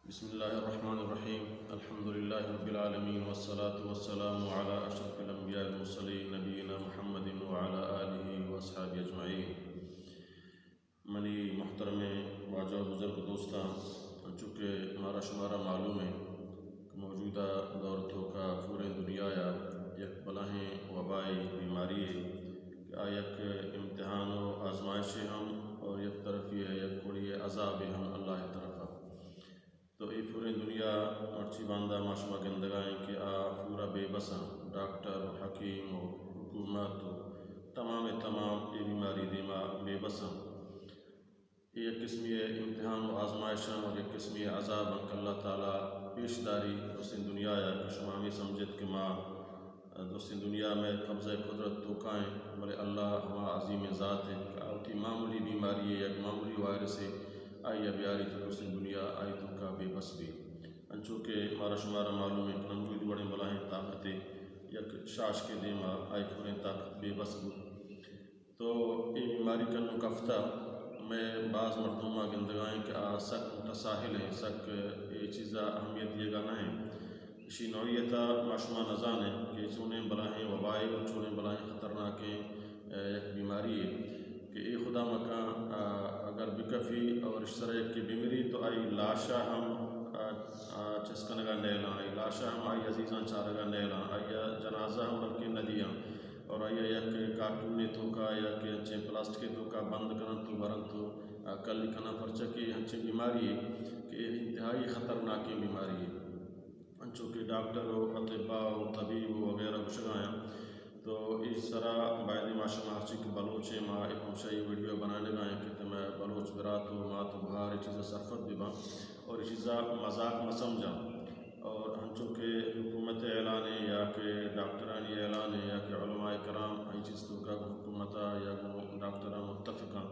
بسم الله الرحمن الرحيم. الحمد لله رب العالمين، والصلاة والسلام على أشرف الأنبياء والمرسلين، نبينا محمد وعلى آله وأصحابه أجمعين. منی محترمیں واجہ و بزرگ دوستاں، انچو کہ مارا شمارا معلوم ایں کہ موجودہ دور توکا پوریں دنیا ءَ یک بلاہیں وبائی بیماری اے کہ آ یک امتحان و آزمائشے ہم اور یک طرفی ءَ یک وڑی عذابے ہم اللہ ءِ طرفا۔ تو اے پوریں دنیا مرچی باندا ما شما گندگا ایں کہ آ پورا بے بس اں۔ ڈاکٹر و حکیم و حکومت و تمام ءِ تمام اے بیماری دیما بے بس اں۔ اے یک قسمی ءِ امتحان و آزمائش اں اور یک قسمی ءِ عذاب اں کہ اللہ تعالیٰ پیش داری درستیں دنیا ءَ کہ شما ہمے سمجھت کہ ما درستیں دنیا مئے قبضہ قدرت توکا ایں، بلے اللہ ہما عظیمیں ذات ایں کہ آ وتی معمولی بیماری ءَ، یک معمولی وائرسے آئی ءَ بیاری تو درستیں دنیا آئی توکا بے بس بی۔ انچو کہ مارا شمارا معلوم ایں کہ نمرود وڑیں بلاہیں طاقتے یک شاشکے دیما آئی پوریں طاقت بے بس بوت۔ تو اے بیماری کنوں کفتہ، مئے باز مردم ما گندگا ایں کہ آ سک متساہل ایں، سک اے چیزا اہمیت دیگا نہ ایں۔ اشی نوعیتا ما شما نزانیں کہ چونیں بلاہیں وبائے اور چونیں بلاہیں خطرناکیں، اے، یک بیماری اے کہ اے خدا مکاں، آ، اگر بکفی اور اش سرا یکے بمری تو آئی لاشا ہم، آ، آ، چست کنگا نیلاں، آئی لاشا ہم آئی عزیزاں چارگا نیلاں، آئی جنازہ ہم بلکہ ندیاں۔ اور آئی ءَ یک کارٹونے توکا یا کہ انچیں پلاسٹکے توکا بند کننت و برنت و، آ، کلی کناں، پرچا کہ انچیں بیماری یے کہ انتہائی خطرناکیں بیماری یے۔ انچو کہ ڈاکٹر و اطباء و طبیب و وغیرہ گوشگا یاں، تو اے سرا باید ما شما ہرچی کہ بلوچ ایں، ما اے پمشا اے ویڈیو بنائینگا ایں کہ تمہ بلوچ برات و مات و گہار اے چیزا سرپد بباں اور اے چیزا مذاق مسمجھاں۔ اور ہنچو کہ حکومت ءِ اعلان اے یا کہ ڈاکٹرانی اعلان اے یا کہ علماء کرام، اے چیز توکا گوں حکومت ءَ یا گوں ڈاکٹراں متفق آں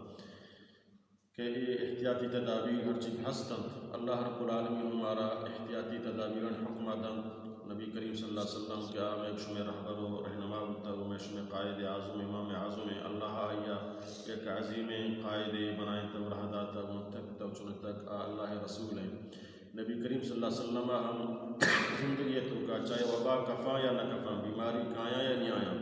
کہ اے احتیاطی تدابیر ہرچی کہ ہست انت، اللہ رب العالمین مارا احتیاطی تدابیرانی حکم ءَ دنت۔ نبی کریم صلی اللہ علیہ وسلم کہ آ مئے شمئے رہبر و رہنما بوتگ و مئے شمئے قائد اعظم، امام اعظم ایں، اللہ ءَ آئی ءَ یک عظیمیں قائدے بنائینتگ و راہ داتگ، منتخب کتگ و چنتگ، آ اللہ ءِ رسول ایں۔ نبی کریم صلی اللہ علیہ وسلم ءَ ہم زندگی ءِ توکا چاہے وبا کفاں یا نہ کفاں، بیماری کایاں یا نیایاں،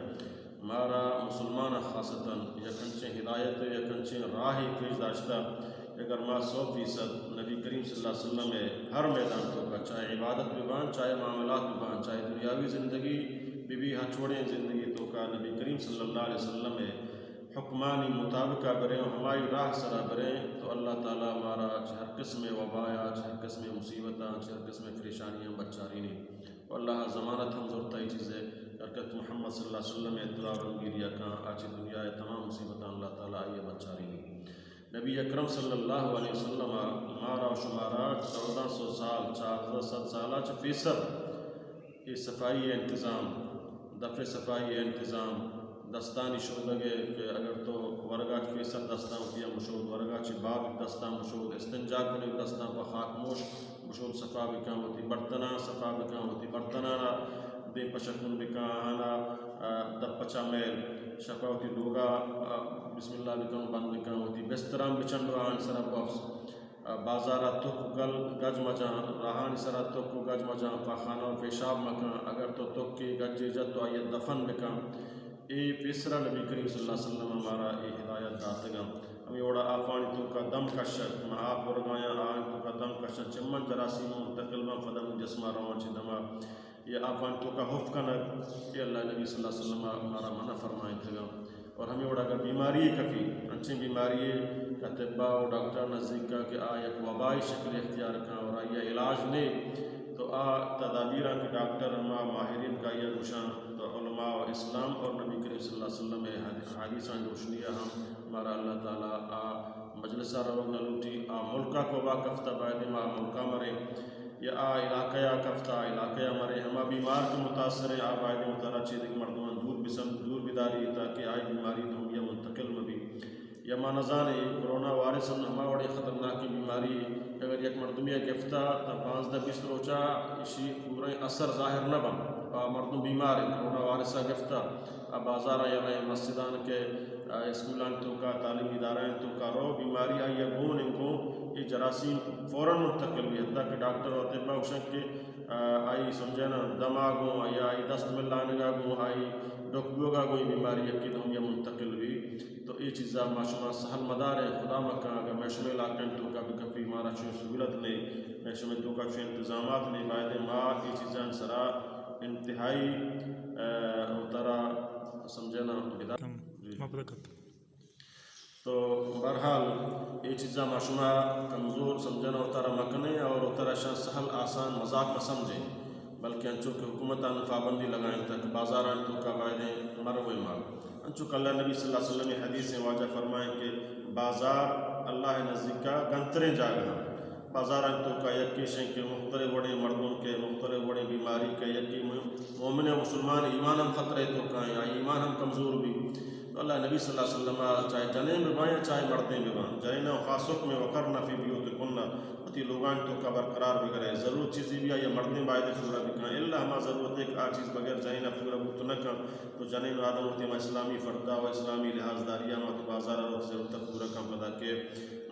مارا مسلمان ءَ خاصتاً یک انچیں ہدایت ءُ یک انچیں راہے پیش داشتہ کہ اگر ما سو فیصد نبی کریم صلی اللہ علیہ وسلم ءِ ہر میدان توکا، چاہے عبادت بباں، چاہے معاملات بباں، چاہے دنیاوی زندگی ببی، ہچ وڑیں زندگی توکا نبی کریم صلی اللہ علیہ وسلم ءِ حکمانی مطابقا بریں و ہمائی راہ سرا بریں تو اللہ تعالیٰ مارا چہ ہر قسمیں وبایا، چہ ہر قسمیں مصیبتاں، چہ ہر قسمیں پریشانیاں بچارینی۔ و اللہ ءَ ضمانت ہم زرتہ اے چیزے، ہر کس محمد صلی اللہ علیہ وسلم ءِ اتباع و رندگیریا کاں، آ چہ دنیا ءِ تمام مصیبتاں اللہ تعالیٰ آئی ءَ بچارینی۔ نبی اکرم صلی اللہ علیہ وسلم ءَ مارا و شمارا چودہ سو سال، چاردہ سد سالا چہ پیسر اے صفائی ءِ انتظام، دف ءِ صفائی ءِ انتظام، دستانی شودگ ءِ کہ اگر تو ورگا چہ پیسر دستاں وتی ءَ مشود، ورگا چہ بعد دستاں مشود، استنجا کنئے دستاں پہ خاکموش مشود صفا بکن، وتی برتناں صفا بکن، وتی برتناں دیم پہ شکون بکن، آہانا، آ، دپ پچا میل، شپا وتی لوگا، آ، بسم اللہ بکن و بند بکن، وتی بستراں بچنڈ و آہانی سرا بوفس۔ بازارا تک و گل گج مجاں، راہانی سرا تک و گج مجاں، پاخانہ و پیشاب مکن، اگر تو تکے گجے جت تو آئی ءَ دفن بکن۔ اے پیسرا نبی کریم صلی اللہ علیہ وسلم ءَ مارا اے ہدایت داتگاں۔ ہمے وڑا آپانی توکا دم کشگ، ما آپ ورگایاں آہانی توکا دم کشاں، چمن جراثیم منتقل باں، پدا من جسما رواں چہ دما۔ یا آپانی توکا ہف کنگ، اے اللہ ءِ نبی صلی اللہ علیہ وسلم ءَ مارا منع فرمائینتگاں۔ اور ہمے وڑا اگر بیماری کفی، انچیں بیماری کہ طبا و ڈاکٹر نزدیکا کہ آ یک وبائی شکل اختیار کن اور آئی ءَ علاج نے، تو آ تدابیراں کہ ڈاکٹر ہما ماہرین کہ آئی ءَ گوشاں، تو علماء و اسلام اور نبی کریم صلی اللہ علیہ وسلم ءِ حد-، حدیثانی روشنی ءَ ہم مارا اللہ تعالیٰ آ مجلسا روگ نہ لوٹی۔ آ ملکا کہ وبا کفتہ باید ما ملکا مریں۔ یا آ علاقہ ءَ کفتہ، آ علاقہ ءَ مرے، ہما بیمار کہ متاثر ایں، آ باید وتارا چہ دگہ مردماں دور بسن، دور بداری تاکہ آئی بیماری دومی ءَ منتقل مہ بی۔ یا ما نزانیں کرونا وائرس ہم ہما وڑیں خطرناکیں بیماری اے، اگر یک مردمے ءَ گفتہ تا پانزدہ بیست روچا اشی پوریں اثر ظاہر نہ باں، آ مردم بیمار ایں، کرونا وائرس ءَ گفتہ، آ بازاراں یا رئے مسجداں کہ، آ، اسکولانی توکا، تعلیمی ادارہانی توکا رو، بیماری آئی ءَ گون ایں گون، جراثیم فوراً منتقل بی، حتیٰ کہ ڈاکٹر و اطباء گوشن کہ، آ، آئی سمجھے نا دما گوں یا آئی دست ملانگا گوں، آئی ڈک بوگا گوں اے بیماری یکی دومی منتقل بی۔ تو اے چیزا ما شما سہل مداریں، خدا مکن اگر مئے شمئے علاقہ توکا بکپی، مارا چون سہولت نے، مئے شمئے توکا چون انتظامات نے، باید ما اے چیزان سرا انتہائی، آ، وتارا سمجھے نا بدا۔ کم جی۔ ما پتہ کت۔ تو بہرحال اے چیزاں ما شما کمزور سمجھن، وتارا مکنیں اور وتارا شان سہل آسان مذاق مہ سمجھیں، بلکہ انچو کہ حکومتان پابندی لگائیں تک بازاران توکا بایدیں مرویں ما۔ انچو کہ اللہ نبی صلی اللہ علیہ وسلم حدیث واجہ فرمائیں کہ بازار اللہ نزدیکا گنتریں جاگہ، بازاران توکا یک کیشیں کہ مختلف وڑیں مردم کے، مختلف وڑیں بیماری کے، یکی مومن و مسلمان ایمان ہم خطرے توکا ہیں، آئی ایمان ہم کمزور بی۔ تو اللہ نبی صلی اللہ علیہ وسلم چاہے جنین بباں یا چاہے مردین بباں، جنین و خاص حکم وقرن فی بیوتکن، وتی لوگان توکا برقرار بگرے۔ ضرورت چیزی بی یا مردین باید پورا بکن، الا ہما ضرورت ایک آ چیز بغیر جنین پورا بوت نہ کن۔ تو جنین آدم وتی ہما اسلامی فردا و اسلامی لحاظ داری ہما تو بازار روت ضرورت پورا کن پدا کہ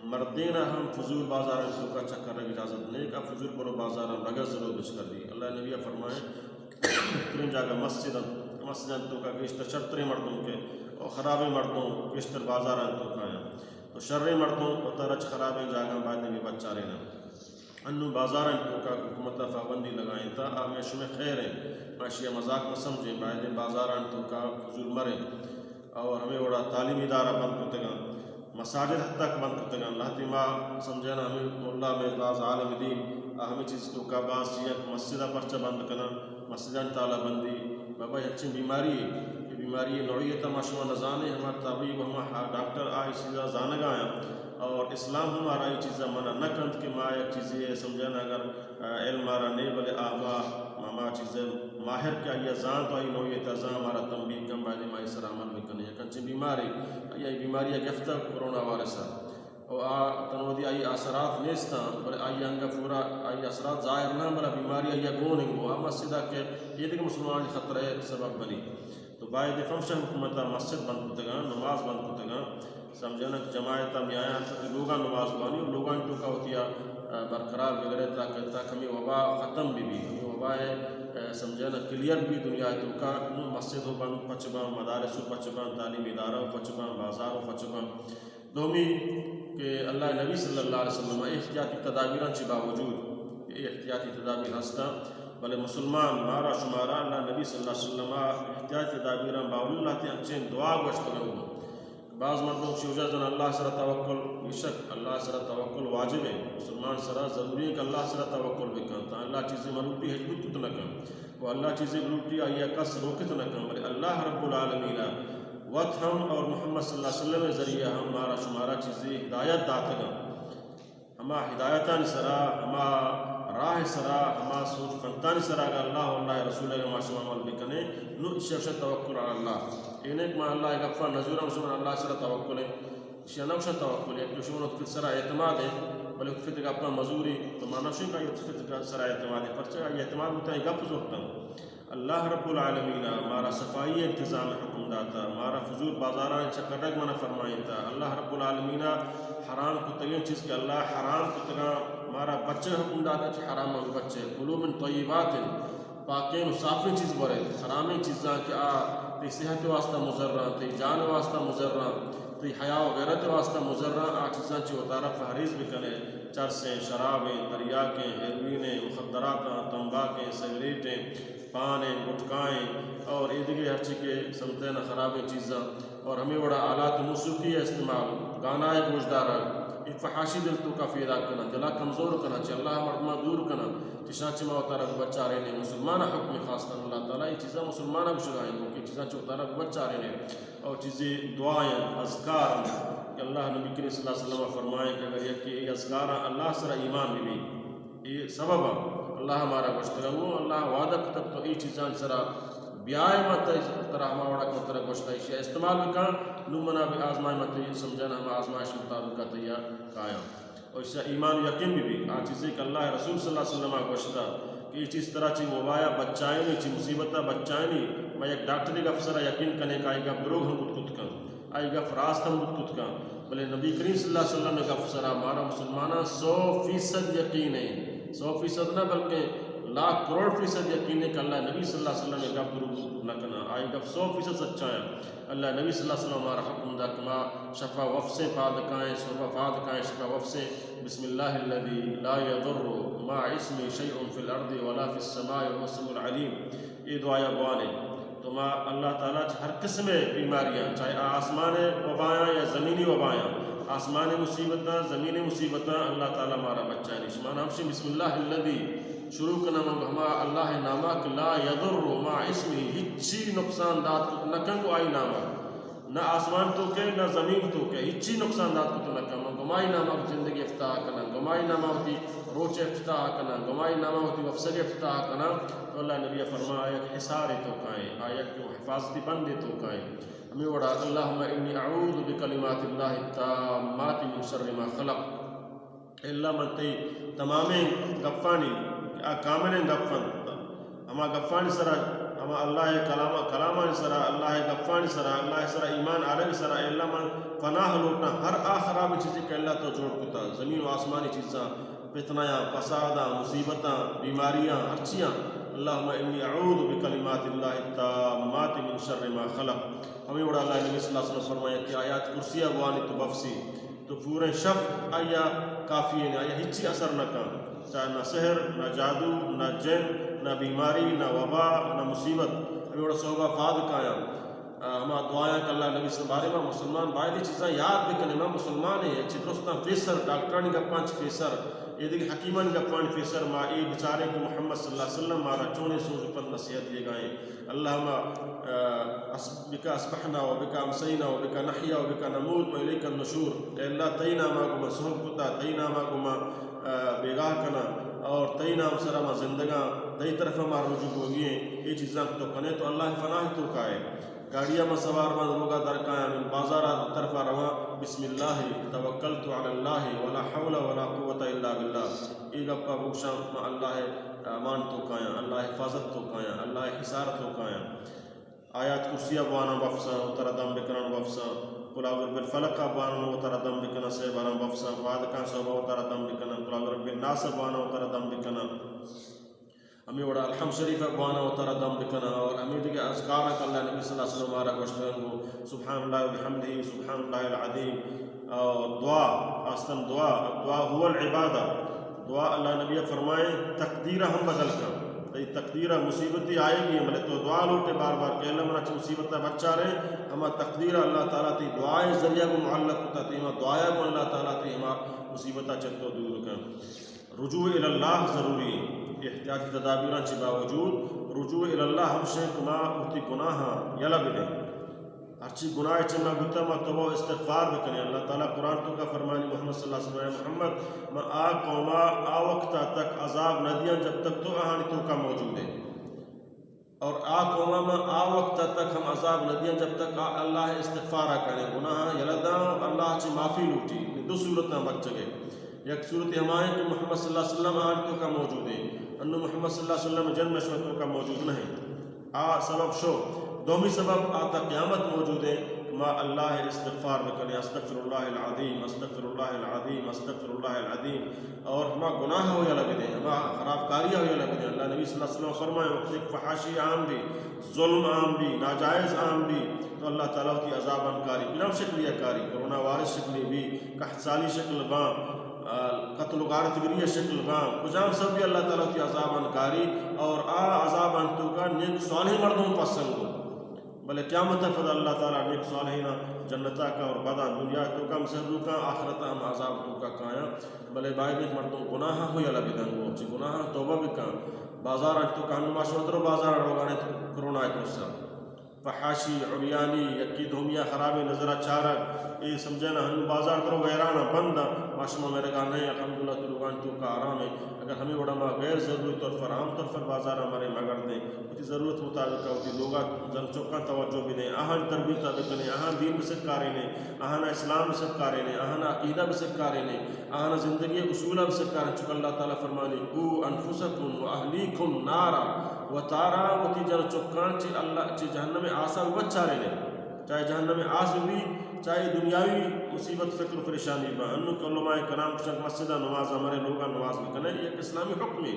مردین ہم فضول بازار توکا چکر رگ اجازت نہیں کہ فضول برو بازار رگ ضرور بچکر دی۔ اللہ نبی فرمائے بہترین جاگہ مسجد انت، مسجد انت توکا گیشتر شرترین مردم کے، او خرابیں مردم گیشتر بازار انت توکا ہیں۔ تو شریں مردم و ترچ خرابیں جاگہ باید نبی بچارین۔ انو بازار انت توکا حکومت پابندی لگائیں تا آ میں شمے خیر ہیں، ما شیعہ مذاق نہ سمجھیں، باید بازار انت توکا فضول مریں۔ اور ہمیں وڑا تعلیمی ادارہ بند کتگاں، مساجد حد تک بند کتگاں۔ لہتے ما سمجھنا ہمیں ملا میں بعض عالم دین آ ہمیں چیز توکا بعض چیئے کہ مسجد پرچہ بند کناں، مسجدان تالا بندی، بابا ہچیں بیماری ہے، یہ بیماری نوعیت ما شما نزانے، ہما طبیب ہما ڈاکٹر آ اس چیزا زانگا ہیں اور اسلام ہمارا یہ چیزا منع نہ کنت کہ ما یک چیزی سمجھنا اگر علم مارا نے، بلے آ ما، ما، ما چیزے ماہر کہ آئی زانت، آئی نوعیت زان مارا تنبیہ کن، باید ما ای سر عمل بکنیں۔ یک انچیں بیماری، آئی، آئی بیماری گفتہ کرونا وائرس۔ او آ تنودی آئی اثرات نیستاں، بلے آئی انگا پورا آئی اثرات ظاہر نہ، بلے بیماری آئی گون انگو۔ آ مسجدہ کہ یہ دیگہ مسلمان خطرہ سبب بنی۔ تو باید فمشن حکومت مسجد بند کتگاں، نماز بند کتگاں۔ سمجھنا کہ جماعت ہم آیا تک لوگاں نماز وانی اور لوگاں توکا ہوتی برقرار بگرے تاکہ، تاکہ ہمیں وبا ختم بھی بھی، ہمیں وبا ہے، سمجھنا کلیئر بھی دنیا توکا۔ نو مسجد ہو بند پچ باں، مدارس ہو پچ باں، تعلیمی ادارہ ہو پچ باں، بازار ہو پچ باں۔ دومی کہ اللہ نبی صلی اللہ علیہ وسلم احتیاطی تدابیراں چی باوجود کہ احتیاطی تدابیر ہستاں، بلے مسلمان مارا شمارا اللہ نبی صلی اللہ علیہ وسلم احتیاطی تدابیراں باوجود اللہ تی انچیں دعا گوشت کرو۔ بعض مردم چی وجہ زن اللہ سر توکل، بے شک اللہ سر توکل واجب ہے، مسلمان سرا ضروری ہے کہ اللہ سر توکل بکن، تا اللہ چیزیں ملوٹی ہچ بوت نہ کن، و اللہ چیزیں ملوٹی آئی کس روکت نہ کن، بلے اللہ رب العالمین وت ہم اور محمد صلی اللہ علیہ وسلم ذریعہ ہم مارا شمارا چیزیں ہدایت داتگاں۔ ہما ہدایتانی سرا، ہما راہ سرا، ہما سوچ پنتانی سرا اگر اللہ و اللہ رسول اگر ما شما عمل بکنیں، نو اشی اشا توکل علی اللہ۔ اینک ما اللہ گپا نزورم شما اللہ سرا توکل ہے۔ اشی نوشا توکل ہے کہ شما نطفت سرا اعتماد ہے، بلے نطفت گپا مزوری، تو ما نوشن کا نطفت سرا اعتماد ہے، پرچہ اعتماد ہوتا ہے گپ زورتا۔ اللہ رب العالمین مارا صفائی انتظام حکم داتا، مارا فضول بازاران چکرگ منع فرمائیتا۔ اللہ رب العالمین حرام کتگیں چیز کہ اللہ حرام کتگاں مارا بچے حکم داتا چہ حرام بچے۔ کلوا من طیبات، پاکیں و صافیں چیز برے، حرامیں چیزاں کہ آ تئی صحت واسطہ مضراں، تئی جان واسطہ مضراں، تئی حیا و غیرت واسطہ مضراں، آ چیزاں چہ وتارا پہریز بکنے۔ چرسیں، شرابیں، تریاکیں، ہیروئینیں، مخدراتاں، تمباکیں، سگریٹیں، پانیں، گٹکائیں اور ایدگہ ہرچی کہ سمتین خرابیں چیزاں اور ہمیں وڑا آلات موسیقی استعمال، گانائے گوشدارگ، اے فحاشی دل توکا پیدا کنن، دلا کمزور کنن، چہ اللہ مردماں دور کنن، چشاں چہ ما وتارا بچارینیں۔ مسلمان حکم خاص کن اللہ تعالی اے چیزاں مسلمان گوشگائیں کہ چیزاں چہ وتارا بچارینیں۔ اور چیزے دعائیں، اذکار کہ اللہ نبی کریم صلی اللہ علیہ وسلم فرمائیں کہ اگر یکی اے اذکاراں اللہ سرا ایمان بی بی، اے سبب اللہ مارا گوشتگا، وہ اللہ وعدہ کتب تو اے چیزاں سرا بیائے ما تئی ترا ہما وڑا کہ ترا گوشتا ایشی استعمال بکن، نو منا بھی آزمائے ما تئی سمجھانا ہما آزمائش مطابق تیا کایاں۔ اور اس ایمان و یقین بھی بھی، آ چیزے کہ اللہ رسول صلی اللہ علیہ وسلم گوشتا کہ اے چیز ترا چی وبایا بچائینی، چی مصیبتا بچائینی، ما یک ڈاکٹری گپ سرا یقین کنے کہ آئی گپ دروگ ہم بوت کت کن، آئی گپ راست ہم بوت کت کن۔ بلے نبی کریم صلی اللہ علیہ وسلم ءِ گپ سرا مارا مسلماناں سو فیصد یقین ایں، سو فیصد نہ بلکہ لاکھ کروڑ فیصد یقین ایں کہ اللہ نبی صلی اللہ علیہ وسلم ءِ گپ دروغ نہ کناں، آئی گپ سو فیصد سچا ایں۔ اللہ نبی صلی اللہ علیہ وسلم مارا حکم دا کہ ما شپا وپسیں پاد کائیں، صبح پاد کائیں، شپا وپسیں، بسم اللہ الذی لا یضر مع اسمہ شیء فی الارض ولا فی السماء وهو السمیع العلیم۔ اے دعایا بوانے تو ما اللہ تعالیٰ چہ ہر قسم بیماریاں، چاہے آ آسمان وبایاں یا زمینی وبایاں، آسمان مصیبتاں، زمین مصیبتاں، اللہ تعالیٰ مارا بچانی۔ شما ہمشی بسم اللہ الذی شروع کناں، من ہما اللہ ناما کہ لا یضر مع اسمہ، ہچی نقصان دات کت نہ کن گو آئی ناما۔ نہ آسمان توکے، نہ زمین توکے، ہچی نقصان دات کت نہ کن۔ من گمائی ناما زندگی افتتاح کناں، گمائی ناما وتی روچ افتتاح کناں، گمائی ناما وتی وفسگ افتتاح کناں۔ تو اللہ نبی فرمایا، آ یک حصارے توکائیں، آ یک حفاظتی بندے توکائیں۔ ہمیں وڑا، اللہم انی اعوذ بکلمات اللہ التامات من شر ما خلق۔ اے اللہ من تئی تمامیں گپانی، آ کاملیں گپ انت، ہما گپانی سرا، ہما اللہ ءِ کلام، کلامانی سرا، اللہ ءِ گپانی سرا، اللہ ءِ سرا ایمان آرگ سرا، اے اللہ من پناہ لوٹاں ہر آ خرابیں چیزے کہ اللہ تو جوڑ کتا، زمین و آسمانی چیزاں، فتنیاں، فساداں، مصیبتاں، بیماریاں، ہرچیاں۔ اللہم انی اعوذ بکلمات اللہ التامات من شر ما خلق۔ ہمیں وڑا اللہ نبی صلی اللہ علیہ وسلم فرمایا کہ آیات کرسی ءَ بوانی تو بفسی، تو پوریں شف آیا کافی ہے، آیا ہچی اثر نہ کن، چاہے نہ سحر، نہ جادو، نہ جن، نہ بیماری، نہ وبا، نہ مصیبت۔ ہمیں وڑا صحبہ پاد کایاں۔ آ، ہما دعایاں کہ اللہ نبی صلی اللہ علیہ وسلم بارے ما مسلمان باید اے چیزاں یاد بکنیں، ما مسلمان ایں، چہ درستاں پیسر، ڈاکٹرانی گپاں چہ پیسر، اے دگہ حکیمانی گپاں چہ پیسر، ما اے بچاریں کہ محمد صلی اللہ علیہ وسلم مارا چونیں سوج و پند نصیحت دیگا ایں۔ اللہم، آ، اس-، بک اصبحنا و بک امسینا و بک نحیا و بک نموت و الیک النشور۔ اے اللہ، تئی ناما گو ما سہب کتا، تئی ناما گو ما، آ، بیگاہ کنا اور تئی نام سرا ما زندگاں، تئی طرفا ما رجوع بوگی ایں۔ اے چیزاں تو کنے تو اللہ پناہ توکائے۔ گاڑی ءَ من سوار باں، روگ ءَ در کایاں، من بازار ءِ طرف ءَ رواں، بسم اللہ توکلت علی اللہ ولا حول ولا قوت الا باللہ۔ اے گپ ءَ بگوشاں، من اللہ ءِ امان توکایاں، اللہ ءِ حفاظت توکایاں، اللہ ءِ حصار توکایاں۔ آیات کرسی ءَ بواناں بفساں، وترا دم بکناں بفساں۔ قل اعوذ برب الفلق ءَ بواناں، وترا دم بکناں، سے باراں بفساں۔ پاد کاں صحب ءَ وترا دم بکناں، قل اعوذ برب الناس ءَ بواناں، وترا دم بکناں۔ ہمے وڑا الحمد شریف ءَ بواناں وترا دم بکناں اور ہمے دگہ اذکار کہ اللہ نبی صلی اللہ علیہ وسلم مارا گوشتگ انت، سبحان اللہ و بحمدہ، سبحان اللہ العظیم، اور دعا، خاصتاً دعا، الدعاء هو العبادہ، دعا اللہ نبی ءَ فرمائے تقدیر ءَ ہم بدل کن۔ تئی تقدیر ءَ مصیبتی آئے گی، بلے تو دعا لوٹے بار بار کہ اللہ منا چہ مصیبت ءَ بچارے، ہما تقدیر ءَ اللہ تعالیٰ تئی دعا ءِ ذریعہ گوں معلق کتا، تئی ہما دعا ءَ گوں اللہ تعالیٰ تئی ہما مصیبت ءَ چہ تو دور کن۔ رجوع الی اللہ ضروری ایں۔ احتیاطی تدابیراں چہ باوجود رجوع الی اللہ ہمشیں کہ ما وتی گناہاں یلہ بدیں۔ ہرچی گناہ چہ ما بوتا، ما توبہ و استغفار بکنیں۔ اللہ تعالیٰ قرآن توکا فرمانی، محمد صلی اللہ علیہ وسلم، اے محمد، ما آ قوما آ وقتا تک عذاب نہ دیاں جب تک تو آہانی توکا موجود ئے۔ اور آ قوما ما آ وقت تک ہم عذاب نہ دیاں جب تک آ اللہ استغفار ءَ کنیں، گناہ یلہ داں، اللہ چہ معافی لوٹی۔ دو صورتاں بچگے۔ یک صورت ہمائیں کہ محمد صلی اللہ علیہ وسلم آن توکا موجود ہیں، انو محمد صلی اللہ علیہ وسلم جن نشو توکا موجود نہیں۔ آ سبب شو۔ دومی سبب آ تا قیامت موجود ہے کہ ما اللہ استغفار بکنیں، استغفر اللہ العظیم، استغفر اللہ العظیم، استغفر اللہ العظیم۔ اور ہما گناہ ہو یلہ بدیں، ہما خرابکاری ہو یلہ بدیں۔ اللہ نبی صلی اللہ علیہ وسلم فرمائے، وقت ایک فحاشی عام بھی، ظلم عام بھی، ناجائز عام بھی، تو اللہ تعالیٰ وتی عذاباں کاری، کجام شکلی کاری، کرونا وائرس شکلی بھی، قحط سالی شکل باں، آ، قتل و غارت گری شکل باں، کجام سبب بھی اللہ تعالیٰ وتی عذاباں کاری، اور آ عذاباں توکا نیک صالح مردم پسند ہو۔ بلے قیامت ءَ پدا اللہ تعالیٰ نیک صالحیناں جنتا کا اور بداں دنیا توکا ہم سر روکاں، آخرت ءَ ہم عذاب توکا کایاں۔ بلے باید انت مردم گناہ ہو یلہ بدن گو، چہ گناہ توبہ بکن۔ بازار انت توکا ہنو ما شما درو بازار روگانے تو کرونا ءِ ترسا۔ فحاشی، عریانی، یکی دومیا خرابیں نظرا چارگ، اے سمجھنا ہنو بازار درو ویرانا بندا، ما شما مرگا نہیں، الحمدللہ تو لوگان توکا آرام ہے۔ اگر ہمیں وڑا ما غیر ضروری طور پر عام طور پر بازارا مرے مگردیں۔ وتی ضرورت مطابق وتی لوگا زن چکاں توجہ بدیں، آہان تربیت بکنیں، آہان دین بسکارینیں، آہان اسلام بسکارینیں، آہان عقیدہ بسکارینیں، آہان زندگی اصول بسکارینیں۔ چونکہ اللہ تعالیٰ فرمانی، قوا انفسکم و اہلیکم نارا، وتارا وتی جن چکاں چہ اللہ، چہ جہنم آسا بچارینیں۔ چاہے جہنم آس بھی چاہے دنیاوی مصیبت، فکر و پریشانی با، انو کہ علماء کرام گوشن کہ مسجد ءَ نماز ءَ مرے، لوگ ءَ نماز بکنے، یک اسلامی حکمے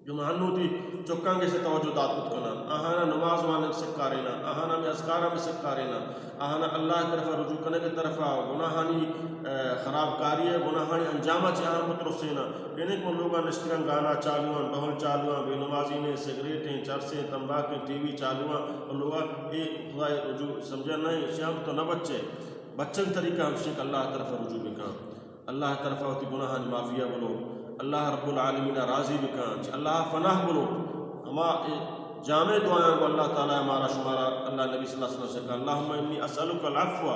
کہ ما انو وتی چکاں گیش توجہ دات کت کناں، آہانا نماز وانگ سکاریناں، آہانا ہمے اذکاراں بہ سکاریناں، آہانا اللہ ءِ طرف ءَ رجوع کنگ ءِ طرف ءَ، گناہانی، اے، خرابکاری ءِ گناہانی انجام ءَ چہ آہاں بترسیناں۔ یعنی کہ من لوگ ءَ نشتگاں، گانا چالو آں، ڈہل چالو آں، بے نمازی نے، سگریٹ ایں، چرس ایں، تمباک ایں، ٹی وی چالو آں، اور لوگ ءَ اے خدائے رجوع سمجھا نہ ایں، اشیاں تو نہ بچے۔ بچگ طریقہ ہمشی کہ اللہ ءِ طرف ءَ رجوع بکاں، اللہ ءِ طرف ءَ وتی گناہانی معافی ءَ بلوٹ، اللہ رب العالمین ءَ راضی بکاں، چہ اللہ ءَ پناہ بلوٹ۔ ہما اے جامع دعایاں گوں اللہ تعالیٰ ءَ مارا شمارا اللہ ءِ نبی صلی اللہ علیہ وسلم سکا، اللهم إني أسألك العفو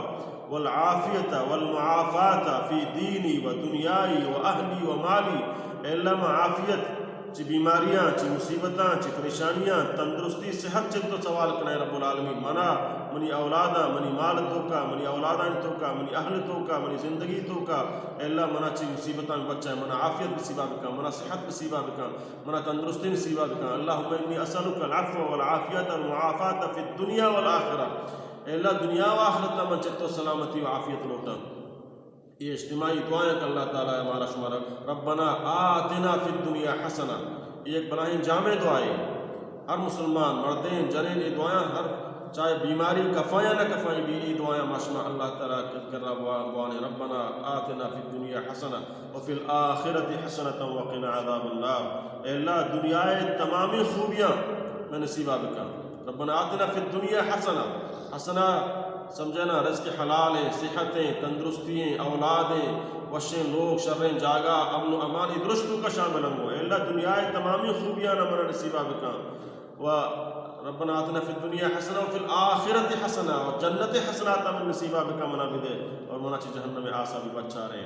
والعافية والمعافاة في ديني ودنياي وأهلي ومالي۔ اے اللہ، ما عافیت چہ بیماریاں، چہ مصیبتاں، چہ پریشانیاں، تندرستی، صحت چہ تو سوال کناں، رب العالمین، منا، منی اولاداں، منی مال توکا، منی اولادانی توکا، منی اہل توکا، منی زندگی توکا، اے اللہ، منا چہ مصیبتاں بچائے، منا عافیت نصیبا بکن، منا صحت نصیبا بکن، منا تندرستی نصیبا بکن۔ اللهم إني أسألك العفو والعافية والمعافاة في الدنيا والآخرة۔ اے اللہ، دنیا و آخرت ءَ من چہ تو سلامتی و عافیت لوٹاں۔ اے اجتماعی دعایاں کہ اللہ تعالیٰ ءَ مارا شمارا، ربنا آتنا في الدنيا حسنة، اے یک بلاہیں جامع دعائے۔ ہر مسلمان، مردین، جنین، اے دعایاں ہر چاہے بیماری کفایاں نہ کفائیں بی، اے دعایاں ما شما اللہ تعالیٰ ءِ کرا بوا-، بوانیں، ربنا آتنا في الدنيا حسنة وفي الآخرة حسنة وقنا عذاب النار۔ اے اللہ، دنیا ءِ تمامیں خوبیاں مئے نصیبا بکن۔ ربنا آتنا في الدنيا حسنة، حسنہ سمجھنا، رزق حلال ایں، صحت ایں، تندرستی ایں، اولاد ایں، وشیں لوگ، شریں جاگہ، امن و امان، اے درست توکا شامل انگو۔ اے اللہ، دنیا ءِ تمامیں خوبیاں منا نصیبا بکن۔ و ربنا آتنا في الدنيا حسنة وفي الآخرة حسنة، و جنت ءِ حسنات ہم نصیبا بکن، منا بدے، اور منا چہ جہنم ءِ آسا بھی بچارے۔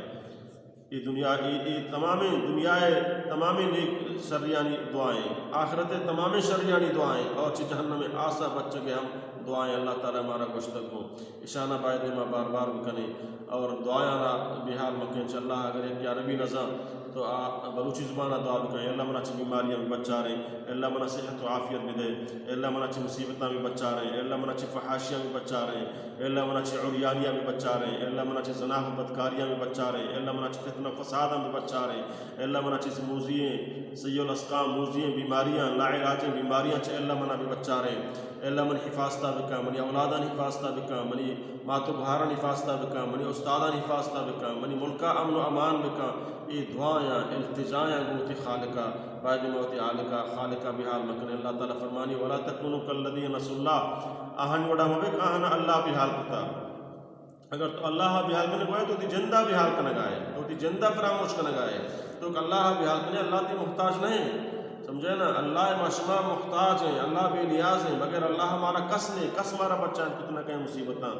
اے دنیا، اے، اے تمامیں دنیا ءِ تمامیں نیک شریانی دعائیں، آخرت ءِ تمامیں شریانی دعائیں، اور چہ جہنم ءِ آسا بچگ ءِ ہم دعائیں۔ اللہ تعالیٰ مارا گوشتگ گوں، اشانا باید ما بار بار بکنیں اور دعایانا بے حال مکیں۔ چہ اللہ اگر یک عربی نزاں تو آ بلوچی زبان ءَ دعا بکن، اے اللہ منا چہ بیماریاں بھی بچاریں، اے اللہ منا صحت و عافیت بدے، اے اللہ منا چہ مصیبتاں بھی بچاریں، اے اللہ منا چہ فحاشیاں بھی بچاریں، اے اللہ منا چہ عریانیاں بھی بچاریں، اے اللہ منا چہ زنا و بدکاریاں بھی بچاریں، اے اللہ منا چہ فتنہ و فساداں بھی بچاریں، اے اللہ منا چہ موذییں، سیء الاسقام، موذییں بیماریاں، لاعلاجیں بیماریاں چہ اے اللہ منا بھی بچاریں۔ اے اللہ منی حفاظتا بکن، منی اولادانی حفاظتا بکن، منی مات و گوہارانی حفاظتا بکن، منی استادانی حفاظتا بکن، منی ملکا امن و امان بکن۔ اے دعایاں، التجایاں گوں وتی خالقا، باید ما وتی حالقا، خالقا بے حال مکنیں۔ اللہ تعالیٰ فرمانی، ولا تكونوا كالذين نسوا الله، آہانی وڑا مبے کہ آہانا اللہ بے حال کتا۔ اگر تو اللہ بے حال کنگ ءَ ئے، تو وتی جندا بے حال کنگ ءَ ئے، تو وتی جندا فراموش کنگ ءَ ئے۔ تو کہ اللہ بے حال کنے، اللہ تئی محتاج نہ ایں۔ سمجھے نا؟ اللہ ما شما محتاج ایں، اللہ بے نیاز ایں، بغیر اللہ مارا کس نے، کس مارا بچائینت کت نہ کئے مصیبتاں۔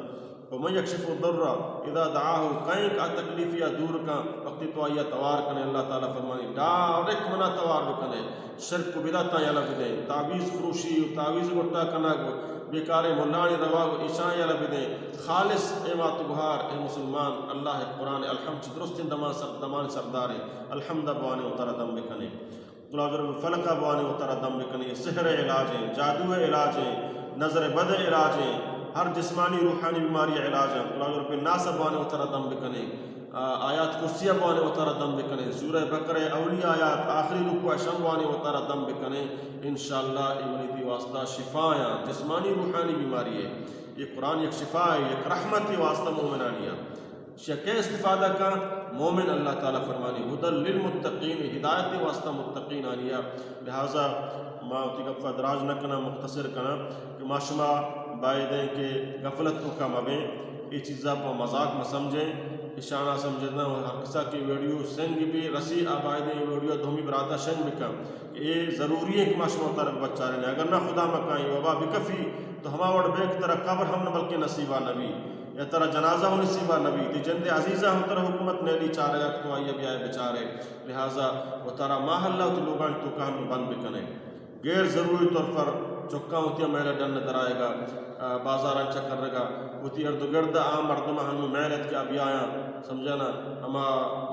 ومن يكشف الضر إذا دعاه، کئیں کہ آ تکلیفیا دور کن، وقتی تو آئیا توار کنے، اللہ تعالیٰ فرمانی، ڈائریکٹ منا توار بکنے، شرک و بدعتاں یلہ بدیں، تعویذ فروشی و تعویذ گٹا کنگ و بیکاریں ملانی رواگ و ایشاں یلہ بدیں۔ خالص اے مات و گوہار، اے مسلمان، اللہ قرآن الحمد چہ درستیں دمان سر، دمان سرداریں، الحمد بوانیں وتارا دم بکنیں۔ قل اعوذ برب الفلق بوانیں وتارا دم بکنیں، سحر علاجیں، جادو علاجیں، نظر بد علاجیں، ہر جسمانی روحانی بیماری علاجیں۔ قل اعوذ برب الناس بوانیں وتارا دم بکنیں۔ آ، آیات کرسی ءَ بوانیں وتارا دم بکنیں، سورہ بقرہ ءِ اولی آیات آخری رکوع ءَ شم بوانیں وتارا دم بکنیں، انشاءاللہ اے منی تئی واسطہ شفایاں، جسمانی روحانی بیماری ءَ۔ اے قرآن یک شفائے، یک رحمتے واسطہ مومنانی ءَ۔ شہ کئے استفادہ کن؟ مومن۔ اللہ تعالیٰ فرمانی، ھدی للمتقین، ہدایتے واسطہ متقینانی ءَ۔ لہذا ما وتی گپ ءَ دراج نہ کناں، مختصر کناں کہ ما شما بایدیں کہ غفلت توکا مبیں، اے چیزا پہ مذاق مہ سمجھیں، اشانا سمجھنا۔ ہر کسا کہ ویڈیو سنگ بی رسی، آ بایدیں اے ویڈیو دومی براتا شنگ بکن کہ اے ضروری ایں کہ ما شما ترک بچاریں، اگر نہ خدا مکن اے وبا بکفی تو ہما وڑ بے کہ ترا قبر ہم نہ بلکہ نصیبا نبی، یا ترا جنازہ ہم نصیبا نبی، تئی جند عزیزا ہم ترا حکومت نیلی چارگا کہ تو آئیا بیائے بچارے۔ لہذا وتارا ماحلہ وتی لوگانی توکا ہم بند بکنے۔ غیر ضروری طور پر چکاں وتی میل ءَ ڈن ءَ درآیگ ءَ، آ، بازاراں چکرگ ءَ، وتی ارد و گرد ءَ آ مردماں ہنو میل ات کہ آ بیایاں، سمجھانا، ہما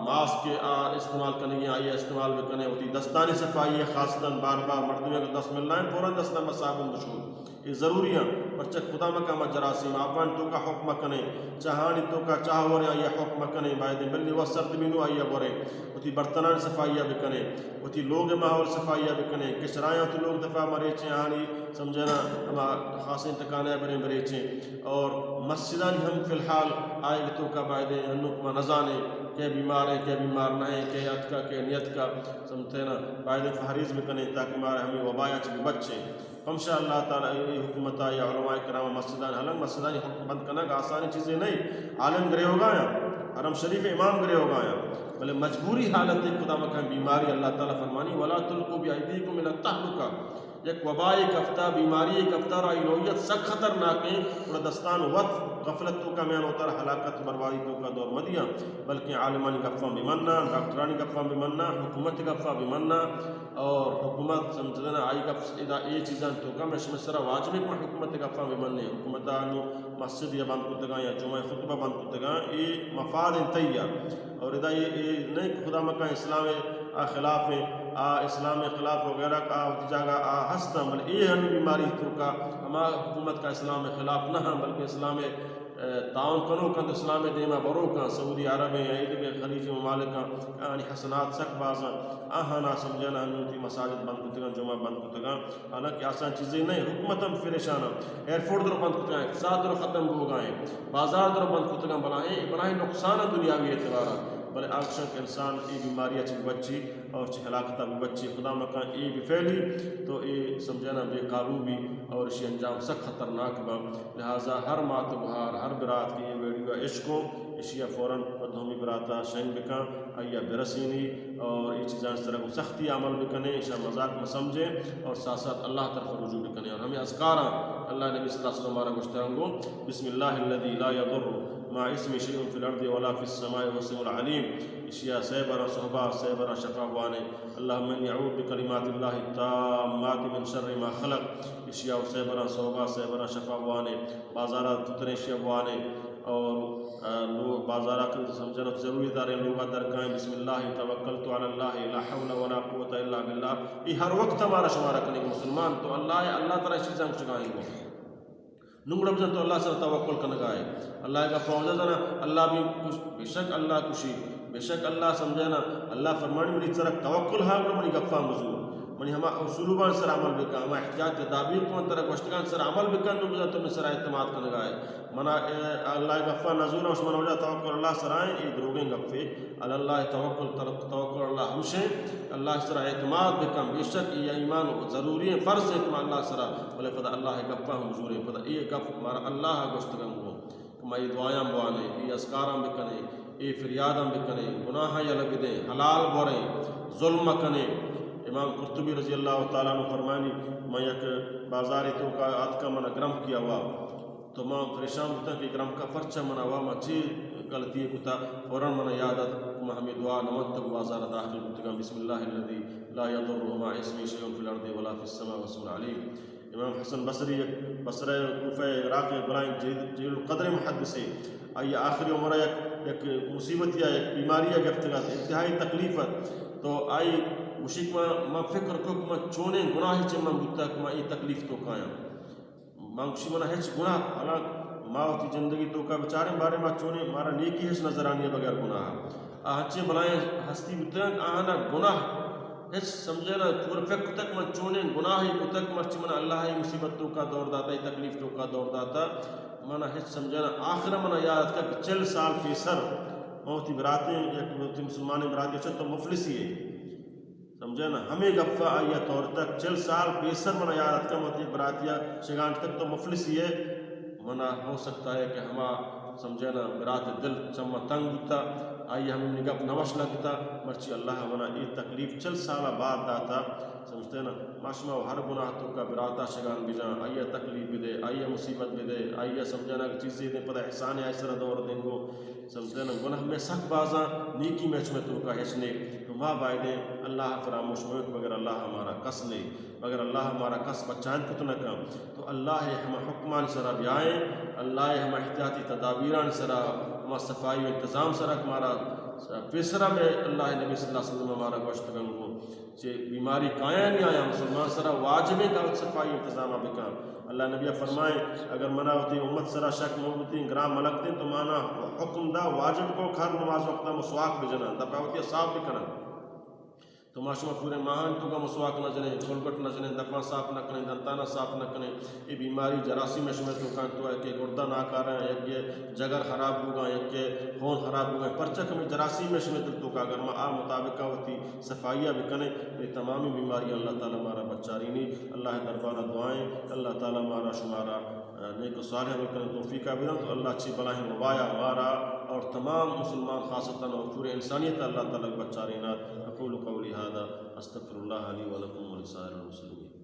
ماسک کہ آ استعمال کنگی آئی ءَ استعمال بکنے، وتی دستانی صفائی ءَ خاصتاً بار بار مردمے اگر دست ملائیں فوراً دستاں بہ صابن بشور، اے ضروری ایں۔ پرچہ خدا مکا ہما جراثیم آپانی توکا حکم کنے، چاہانی توکا چاہ ورے آئی ءَ حکم کنے، بایدیں بلی وت سرد بینو آئی ءَ ورے، وتی برتنانی صفائی ءَ بکنے، وتی لوگ ماحول صفائی ءَ بکنے، کچرایاں وتی لوگ دفا مریچیں آنی سمجھنا ہما خاصیں ٹکانے بریں بریچیں۔ اور مسجدانی ہم فی الحال آئی توکا بایدیں ہنوک ما نزانیں کہ بیمار ایں، کہ بیمار نہ ایں، کہ اتکا، کہ نیتکا، سمجھتے نا، بایدیں پہریز بکنیں تاکہ مارا ہمیں وبایا چہ بچیں۔ پمشا اللہ تعالی اے حکومتا یا علماء کرام مسجدان، حالانکہ مسجدانی حکم بند کنگ آسانی چیزے نہیں، عالم گریوگا یا حرم شریف امام گریوگا یا، بلے مجبوری حالت خدا مکان بیماری اللہ تعالی فرمانی، ولا تلقوا بأيديكم إلى التهلكة۔ یک وبائے کفتا، بیماری کفتا، اور آئی نوعیت سک خطرناک ایں، اور دستان وت غفلت توکا میان ہوتا، ہلاکت بربادی توکا دور مدیاں، بلکہ عالمانی گپاں بمننا، ڈاکٹرانی گپاں بمننا، حکومت گپاں بمننا، اور حکومت سمجھنا آئی گپ ادا اے چیزاں توکا میں شمے سرا واجب ایں کہ حکومت گپاں بمننے، حکومت انو مسجد یا بند کتگاں یا جمعہ خطبہ بند کتگاں، اے مفاد انتہی اور ادا اے، اے نہیں کہ خدا مکان اسلام آ خلاف ایں، آ اسلام خلاف وغیرہ کا آ وتی جاگہ آ ہستاں، بلے اے ہم بیماری توکا ہما حکومت کا اسلام خلاف نہ ہاں، بلکہ اسلام، اے، تعاون کنوک انت، اسلام دیما بروک انت، سعودی عرب ایں، اے دگہ خلیجی ممالک انت، آنی حسنات سک باز انت، آہانا سمجھنا ہنوتی مساجد بند کتگاں، جمعہ بند کتگاں، حالانکہ آسان چیزے نہیں، حکومت ہم پریشان انت، ایئرپورٹ درو بند کتگاں، اقتصاد درو ختم بوگا ایں، بازار درو بند کتگاں، بلاہیں، بلاہیں نقصان انت دنیاوی اعتبارا، بلے آ گشاں کہ انسان اے بیماری چہ بچی اور چہ ہلاکتا بچی، خدا مکان اے بفیلی تو اے سمجھنا بے قابو بی اور اشی انجام سک خطرناک با۔ لہذا ہر مات و گہار، ہر برات کہ اے ویڈیو اشکو، اشیا فوراً پہ دومی براتا شنگ بکن، آئیا برسینی اور اے چیزاں سرا گوں سختی عمل بکنے، اشاں مذاق مہ سمجھیں اور ساتھ ساتھ اللہ طرف رجوع بکنے۔ اور ہمیں اذکاراں اللہ نبی صلی اللہ علیہ وسلم مارا گوشتگاں گوں، بسم اللہ الذي لا يضر مع اسمه شيء في الأرض ولا في السماء وهو السميع العليم۔ اشیا سہ براں صحبا، سہ براں شفا بوانے، اللهم إني أعوذ بكلمات الله التامات من شر ما خلق۔ اشیا سہ براں صحبا، سہ براں شفا بوانے، بازارا تتریں اشیا بوانے، اور، آ، لو-، بازارا کہ سمجھنا ضروری داریں، لوگا درکائیں، بسم اللہ توکلت علی اللہ لا حول ولا قوة الا باللہ۔ اے ہر وقت ہمارا شمارا کنیں مسلمان، تو اللہ، اللہ تعالی چیزاں گشگائیں گو۔ نوں گڑا بزاں تو اللہ سرا توکل کنگائے۔ اللہ گپا وجہ زنا، اللہ بھی کش-، بے شک اللہ کشی، بے شک اللہ سمجھنا، اللہ فرمانی منی سرا توکل ہا گڑا منی گپاں بزور۔ منی ہما اسلوبان سر عمل بکن، ہما احتیاط تدابیر کہ من ترا گوشتگان سر عمل بکن، نوں بزاں تو منی سرا اعتماد کنگائے۔ منا، اے، اللہ گپا نزور، اش من وجہ توکل اللہ سرائیں، اے دروگیں گپے۔ علی اللہ توکل، تر-، توکل اللہ ہمشیں، اللہ سرا اعتماد بکن، بے شک اے ایمان ضروری ایں، فرض ایں کہ ما اللہ سرا، بلے پدا اللہ گپا ہم بزوریں، پدا اے گپ مارا اللہ گوشتگن گوں۔ کہ ما اے دعایاں بوانیں، اے اذکاراں بکنیں، اے فریاداں بکنیں، گناہاں یلہ بدیں، حلال بوریں، ظلم مکنیں۔ امام قرطبی رضی اللہ تعالی عنہ فرمانی، من یک بازارے توکا آتکاں، منا گرمکی آوا، تو ما پریشان بوتاں کہ گرمکا پرچا منا آوا، ما چے غلطی کتا، فوراً منا یاد آت، ما ہمیں دعا نہ ونتگ، بازار داخل بوتگاں، بسم اللہ الذي لا يضر مع اسمه شيء في الأرض ولا في السماء وهو السميع العليم۔ امام حسن بصری یک بصرہ کوفہ عراق ءِ بلائیں جلیل، جلیل القدر محدثے، آئی آخری عمر ءَ یک، یک مصیبت یا یک بیماری ءَ گرفتگ ات، انتہائی تکلیف ات۔ تو آئی گوشی کہ من، من فکر کو کہ من چونیں گناہے چہ من بوتگ کہ من اے تکلیف توکایاں۔ من گوشی منا ہچ گناہ، حالانکہ ما وتی زندگی توکا بچاریں بارے ما چونیں، مارا نیکی ہچ نظرانی بغیر گناہ۔ آ ہنچیں بلائیں ہستی بوتگ کہ آہانا گناہ ہچ سمجھے نہ، پورا فکر کتگ من چونیں گناہے کتگ، مرچی من اللہ ءَ مصیبت توکا دور داتا، اے تکلیف توکا دور داتا، من ہچ سمجھے نہ۔ آخر من یاد اتکگ کہ چل سال پیسر من وتی براتیں، یک وتی مسلمانیں براتے چہ تو مفلسی ئے۔ سمجھے نہ؟ ہمے گپا آئی ءَ تورتگ۔ چل سال پیسر من یاد اتکگ من وتی براتیا شگان کتگ تو مفلسی ئے۔ منا ہو سکتا ہے کہ ہما سمجھے نہ برات دل چما تنگ بوتا، آئی ہمے گپ نہ وش لگتا، مرچی اللہ منا اے تکلیف چل سال بعد داتا، سمجھتے نا؟ ما شما ہر گناہ توکا براتا شگان بجان، آئی تکلیف بدے، آئی مصیبت بدے، آئی سمجھے نا کہ چیزے دے پدا احسان آئی سر دور دیں گو، سمجھتے نا؟ گناہ میں سک بازاں، نیکی میں چمے توکا ہچ نے، تو ما بایدیں اللہ فراموش مہ بگر اللہ ہمارا کس نے، مگر اللہ مارا کس بچائینت کت نہ کن۔ تو اللہ ءِ ہما حکمانی سرا بیائیں، اللہ ءِ ہما احتیاطی تدابیرانی سرا، ہما صفائی و انتظام سرا کہ مارا پیسرا میں اللہ نبی صلی اللہ علیہ وسلم ہمارا گوشتگن گو چہ بیماری کایانی آیا مسلمان سرا واجب ہے کہ وت صفائی انتظام بکن۔ اللہ نبی فرمائیں، اگر منا وتی امت سرا شک موتی گرام ملک دیں تو مانا حکم دا واجب کو ہر نماز وقتا مسواک بجنن، دپا وتی صاف بکنن۔ تو ما شما پورے ماہان توکا مسواک نہ جنیں، کولگٹ نہ جنیں، دپاں صاف نہ کنیں، دنتانا صاف نہ کنیں، اے بیماری جراثیم شمے توکا تو ہے کہ گردہ ناکارا، یک کے جگر خراب ہوگا، یک کے خون خراب ہوگا، پرچہ کمی جراثیم شمے دل توکا۔ اگر ما آ مطابقہ وتی صفائیہ بکنیں، تو اے تمامی بیماری اللہ تعالی مارا بچارینی۔ اللہ دربارہ دعائیں، اللہ تعالی مارا شمارا نیک و صالح عمل کرنے توفیق بدنت، تو اللہ چی بلاہیں وبایا مارا اور تمام مسلمان خاصتاً اور پورے انسانیت اللہ تعالی بچارینات۔ اقول قولی هذا، استغفر الله لي ولكم ولسائر المسلمين۔